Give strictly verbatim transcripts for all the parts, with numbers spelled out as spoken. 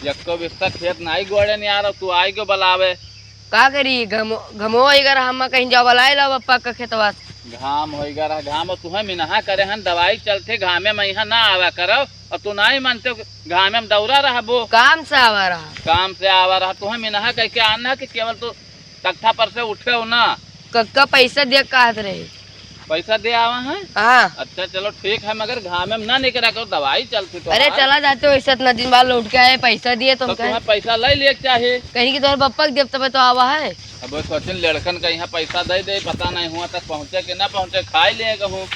यक्को बिस्सा खेत नाई गोड़े न यार, तू आई क्यों बलावे? का करी, घमो, घमो होइगा रहा, हम कहीं जाओ बलाए लाओ पप्पा का खेतवा से। घाम होइगा रहा, घाम तुहे मिनहा करे हन, दवाई चलते घामे में यहाँ ना आवा करो, और तू नाई मानते हो, घामे में दौरा रहबो। काम से आवा रहा। काम से आवा रहा, तुहे मिनहा कह के आना कि केवल तू तख्ता पर से उठे हो ना। कक्का पैसा दे कहत रहे। पैसा दे आवा है? हाँ। अच्छा चलो ठीक है, मगर घामे में ना निकरा करो, दवाई चलती तो अरे यार। चला जाते हो, ऐसे इतना दिन बाद लौट के आए, पैसा दिए तो तो हम कहे तुम्हें पैसा ले लिए चाहिए। कहीं कि तोहरे पप्पा के देब तबे तो आवा है। अब वो सोचिन लड़कन का यहाँ पैसा दे दे, पता नहीं हुआ तक पहुँचे कि ना पहुँचे, खाई लिए कहूँ।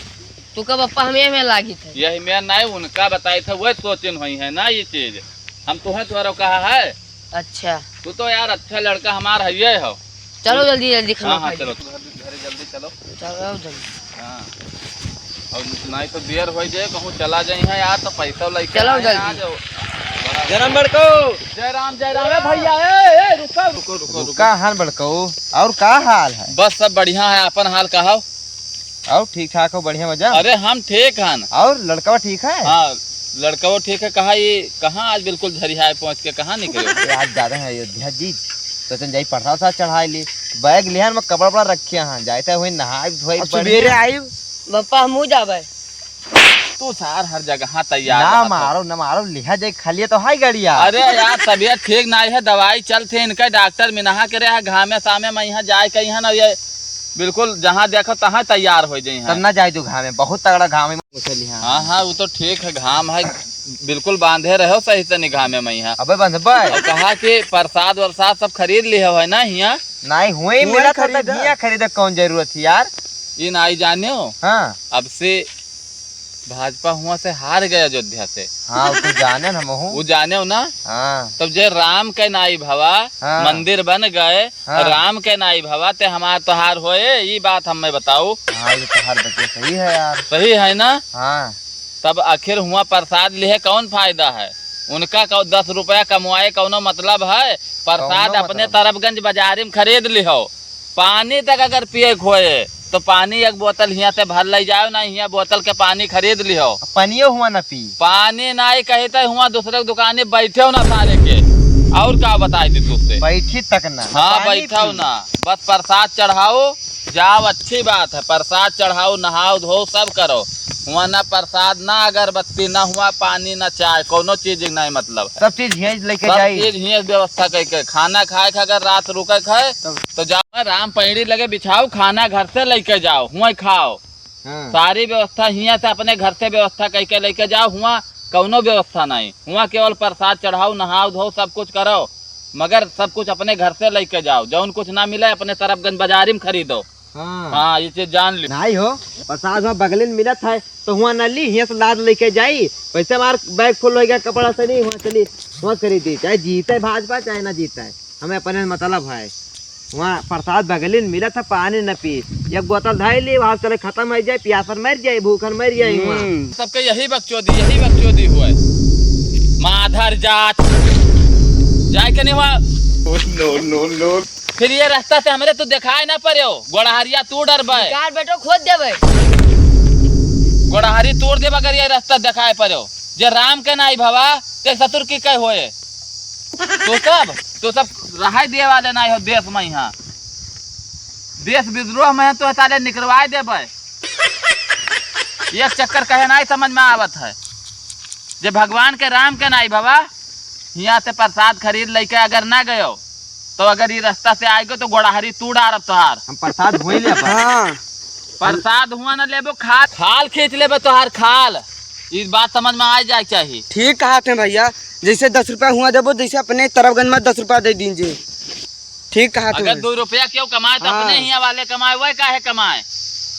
तू का पप्पा हमें, हमें लागी थे। यही मैं नहीं उनका बताई था, वही सोचिन हुई है ना ये चीज। हम तुम्हें थोड़ा कहा है। अच्छा। तू तो यार अच्छा लड़का हमार है ये हो। चलो जल्दी जल्दी खाना हाँ, हाँ, खा चलो, लो। तू घर, घर जल्दी चलो। चलो जल्दी। हाँ। और नहीं तो देर हो जाए, कहूँ चला जाए हैं यार, तो पैसा लेके चलो आए हैं जल्दी। आज। जय राम बड़को। जय राम, जय राम। ए भैया, ए, ए, रुको, रुको, रुको, रुको। रुका हन बड़को, और का हाल है? बस सब बढ़िया है, अपन हाल कहो। और ठीक ठाक हो, बढ़िया मजा? अरे हम ठीक हन। और लड़कवा ठीक है? हाँ, लड़कवा ठीक है। कहाँ ये, कहाँ आज बिल्कुल झरिहाए पहुँच के कहाँ निकले? ये आज जा रहे हैं अयोध्या जी, तो तुम जाई प्रसाद साथ चढ़ाए ली। बैग लिहन में कपड़ा वपड़ा रखे हैं, जाते हुए नहाए धोए अब बढ़िया। सुबेरे आई। बप्पा हमहू जाबे। तू सार हर जगह तैयार ना रहत हो। मारो, ना मारो, लिहा जाए, खाली तो हाई गड़िया। अरे यार, तबीयत ठीक नाई है, दवाई चलत है इनका, डॉक्टर मिनहा करे है, घामे सामे में यहाँ जाए के यहाँ ना, ये बिल्कुल जहाँ देखो तहाँ तैयार हो जाए हैं। तब ना जाए दो घामे, बहुत तगड़ा घाम है। हाँ, हाँ, वो तो ठीक है, घाम है, बिल्कुल बांधे रहो सही से घामे में यहाँ। अबे बंधबे। और कहा कि प्रसाद वरसाद सब खरीद लिहे हो है ना हियाँ? नहीं, हुए हुए मिला था, खरीदा। तब हियाँ खरीदे कौन जरूरत है यार? ये नाई जाने हो? हाँ। अब से भाजपा हुआ से हार गए अयोध्या से। हाँ, वो तो जाने न हमहू। वो जाने हो ना? हाँ। तब जे राम के नाई भवा, हाँ। मंदिर बन गए, हाँ। राम के नाई भवा, ते हमार तोहार होए, ई बात हमें बताओ। हाँ, ये तोहार बतिया सही है यार। सही है ना? हाँ। तब आखिर हुआ प्रसाद लिहे कौन फायदा है? उनका कौ-, दस रुपया कमवाए कौनो मतलब है? प्रसाद कौनो अपने मतलब। तरफगंज बाजारी में खरीद लिहो। पानी तक अगर पिए के होए, तो पानी एक बोतल हियाँ से भर ले जाओ ना, हियाँ बोतल के पानी खरीद लिहो। पानियो हुआ ना पी। पानी नाई कही तो हुआ दूसरे के दुकाने बैठे हो ना सारे के। और का बताई थी तुझसे? बैठी तक ना। हाँ, पानी बैठो पी। ना। बस प्रसाद चढ़ाओ, जाओ, अच्छी बात है। प्रसाद चढ़ाओ, नहाओ धो, सब करो। हुआ ना प्रसाद, ना अगरबत्ती, ना हुआ पानी, ना चाय, कौनो चीज नहीं मतलब है। सब चीज हियाँ लेके सब जाई। चीज हियाँ व्यवस्था करके, खाना खाए के अगर रात रुके के है, तब तो जाओ, राम पैड़ी लगे बिछाओ, खाना घर से लेके जाओ, हुआं खाओ। हाँ। सारी व्यवस्था हियाँ से अपने घर से व्यवस्था करके लेके जाओ, हुआं कौनो व्यवस्था नहीं, हुआं केवल प्रसाद चढ़ाओ, नहाओ धो, सब कुछ करो, मगर सब कुछ अपने घर से लेके जाओ, जौन कुछ ना मिले अपने तरफगंज बाजारी में खरीदो। हाँ। हाँ, ये चीज जान ली। नहीं हो, प्रसाद हुआ बगलिन मिलत है, तो हुआ न ली, हियाँ से लाद लेके जाई। वैसे हमार बैग फुल हो गया कपड़ा से, नहीं हुआ चली, हुआ खरीदी, चाहे जीते भाजपा, चाहे ना जीते, हमें अपने मतलब है। हुआ प्रसाद बगलिन मिलत है, पानी न पी, एक बोतल धाई ली, वहाँ चले खत्म हो जाए, प्यासन मर जाए, भूखन मर जाए हुआ। हम्म। सबके यही बकचोदी, यही बकचोदी हुआ है। माधर जात। जाए के नहीं हुआ। No, no, no। फिर ये रास्ता से हमरे तू दिखाए ना पड़े हो, गोड़हरिया तू डरबे। निकाल बेटो, खोद देबे। गोड़हरी तोड़ देबे अगर ये रास्ता दिखाए पड़े हो। जे राम के नाई भवा, ते ससुर की कह होए। तो सब, तो सब रहाई दे वाले नाई हो देश में यहाँ। देश विद्रोह में है तो साले निकलवाए देबे। एक चक्कर कहे नाई समझ में आवत है। जे भगवान के राम के नाई भवा, हियाँ से प्रसाद खरीद लेके अगर ना गयो, तो अगर ई रास्ता से आएगो तो गोड़हरी तू डारब तोहार। हम प्रसाद हुई लेबा। हाँ। प्रसाद हुआ ना लेबो, खाल, खाल खींच लेबे तोहार खाल। ई बात समझ में आ जाए के चाही। ठीक कहा थे भैया, जैसे दस रुपया हुआ देबो, जैसे अपने तरफगंज में दस रुपया दे दीजिए। ठीक कहा अगर तुमने। दो रुपया क्यों कमाए तो हाँ। अपने हियाँ वाले कमाए, वह काहे कमाए?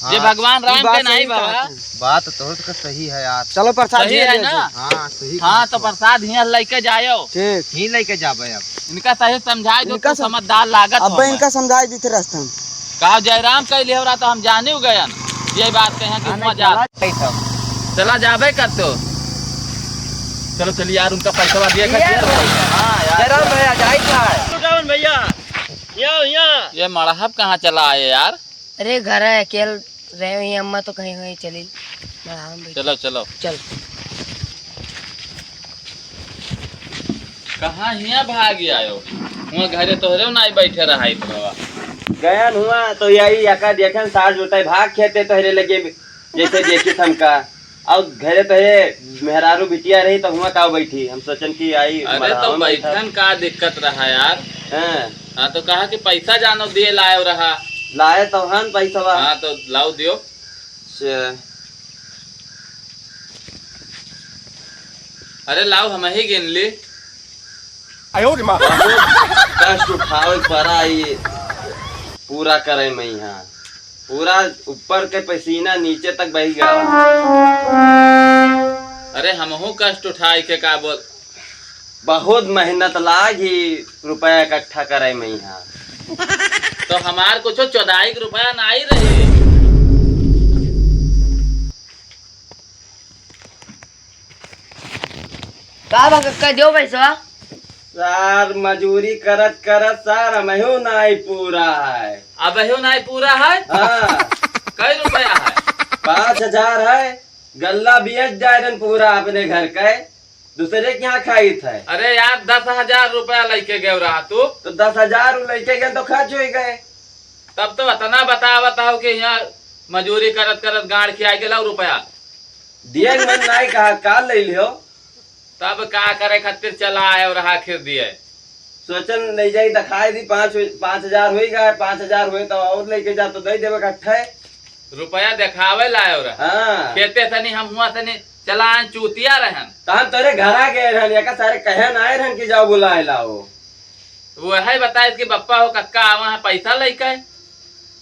हाँ, जे भगवान ई राम बात के नहीं सही कहा बाबा। तुम। बात तो तोहर का सही है यार। चलो प्रसाद सही हियाँ है ले ना? जाओ। हाँ, सही हाँ, कहा तो तुम। प्रसाद हियाँ लेके जाओ। ठीक। ही लेके जाबे अब। इनका सही समझाए दो, इनका तू सम-, समझदार लागत अब हो इनका मैं। समझाए देते रास्ता में। कहा जयराम कह लियो रहा तो हम जाने गयन। ये बात कहे कि हाँ, हुआ नहीं, जा। चला जाए तो। चला जाबे करते हो। चलो चलिए यार, उनका पैसा दिए ये कर दिया। हाँ यार। जयराम भैया, जाए का है? लुटावन भैया, यहाँ, यहाँ। ये मड़हब कहाँ चला आए यार? अरे घर है, अकेल रहे हुई अम्मा तो कहीं हुई चली। मड़हब में बैठी। चलो, चलो। चल। कहाँ हियाँ भागि आयो? हुआँ घरे तोहरे नाहीं बैठे रहा इतना। गयन हुआँ तो यही यका देखेन सास जोताई भाग खेते तोहरे लगे, जैसे देखित हमका। और घरे तोहरे मेहरारू बिटिया रही तो हुआँ का बैठी? हम सोचन कि आई अरे तो मढ़ावा में बैठा। बैठन का दिक्कत रहा यार? हाँ। हाँ तो कहा कि पैसा जानो दिए लायो रहा। लाए तो हन पैसवा। हाँ तो लाओ दियो। से अरे लाओ, हमही गिन ली। आयो रे माँ। बहुत कष्ट उठावे पड़ा ये पूरा करे में यहाँ। पूरा ऊपर के पसीना नीचे तक बह गया। अरे हमहू कष्ट उठाए के का बोल। बहुत मेहनत लागी रुपया इकट्ठा करे में यहाँ। तो हमार कुछो चौदाई के रुपया नाहीं रहे। का बा कक्का, देउ पैसवा? सार, मजूरी करत करत सार, हमहू नाहीं पूरा है। अबहू नाहीं पूरा है? हाँ। कई रुपया है? पाँच हजार है। गल्ला बेच जाए रन पूरा अपने घर के, दूसरे के यहाँ खाइत है। अरे यार, दस हजार रुपया लइके गयो रहा तू। तो दस हजार लइके गए तो खर्च होइ गए। तब तो अतना बतावत हो कि यहाँ मजूरी करत करत गाड़ खियाई गेला रुपया। दिए के मन नाहीं कहा, का ले लियो? तब का करे खातिर चला आए और आखिर दिए? सोचन ले जाई, दिखाई दी, पाँच, पाँच हजार होई गा, पाँच हजार होई तो और लेके जा तो दे देवे इकट्ठे। रुपया देखावे लाए और हाँ। खेते सनी हम हुआ सनी चला आए चूतिया रहन। तो हम तोरे घरा गए रहन, एका सारे कहे ना आए रहन कि जाओ बुलाए लाओ। वही बताए कि बप्पा हो कक्का आवा है पैसा लेके।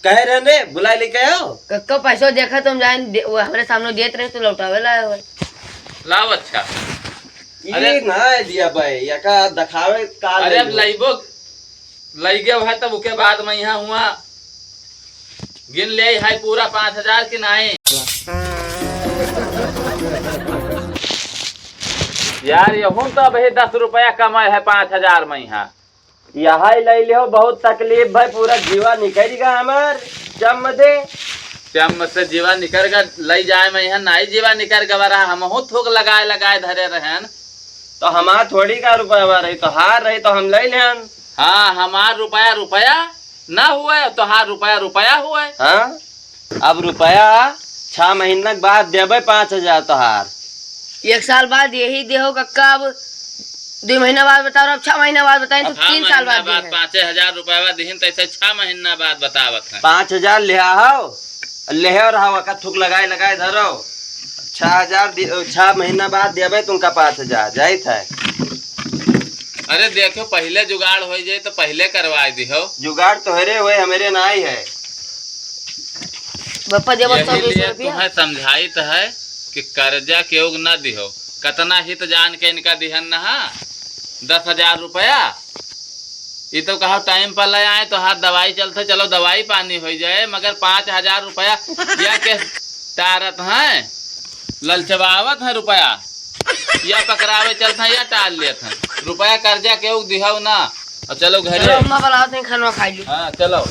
कहे रहन रे, बुलाए लेके आओ। कक्का पैसा देखा तुम जाए दे-, वो हमरे सामने देत रहे तो लौटावे लाए हो। लाओ अच्छा। ये अरे। ना दिया भाई, एका दिखावे का अरे ले अब लो। लइबो, लइगे है तब उके बाद में यहाँ हुआ गिन ले है पूरा पाँच हजार कि नाहीं। यार, यहूँ तो अबही दस रुपया कमाए है पाँच हजार में यहाँ। यही ले लिहो, बहुत तकलीफ भाई, पूरा जीवा निकल गा हमार। चम दे। चम से जीवा निकल गा, ले जाए में यहाँ नाहीं जीवा निकल गा रहा, हमहू थूक लगाए लगाए धरे रहन। तो हमार थोड़ी का रुपया रही, तोहार रही तो हम ले लेन। हाँ, हमार रुपया रुपया ना हुए, तोहार रुपया रुपया हुए। हाँ, अब रुपया छह महीना के बाद देबे पाँच हजार तोहार। एक साल बाद यही देहो कक्का, अब दुइ महीना बाद बताओ, अब छह महीना बाद बताएं तो अब हाँ, तीन साल महीना बाद बाद देहे। पाँचे हजार रुपया दिहिन तो ऐसे छह महीना बाद बतावत है। पाँच हजार लेहा हो, लेहे रहा का थूक लगाए लगाए धरो। छह हजार दि-, छह महीना बाद देबे तुमका पाँच हजार, जाइत है। अरे देखो, पहिले जुगाड़ होइ जाए तो पहिले करवाए दिहो। जुगाड़ तोहरे हुए, हमरे नाहीं है। बप्पा देबो यही सौ बीस लिए रुपया। तुम्हें समझाइत है कि कर्जा केहू के ना दिहो। कतना हित जान के इनका दिहन ना, दस हजार रुपया। ई तो कहा टाइम पर ले आए, तोहार दवाई चलत है, चलो दवाई पानी होइ जाए, मगर पाँच हजार रुपया या के टारत हैं, ललचवावत हैं रुपया, या पकड़ावे चलत हैं, या टाल लेत हैं। रुपया कर्जा केहू दिहौ ना, और चलो घरे। चलो, अम्मा बुलावत हैं, खाना खाई लो। हाँ, चलो।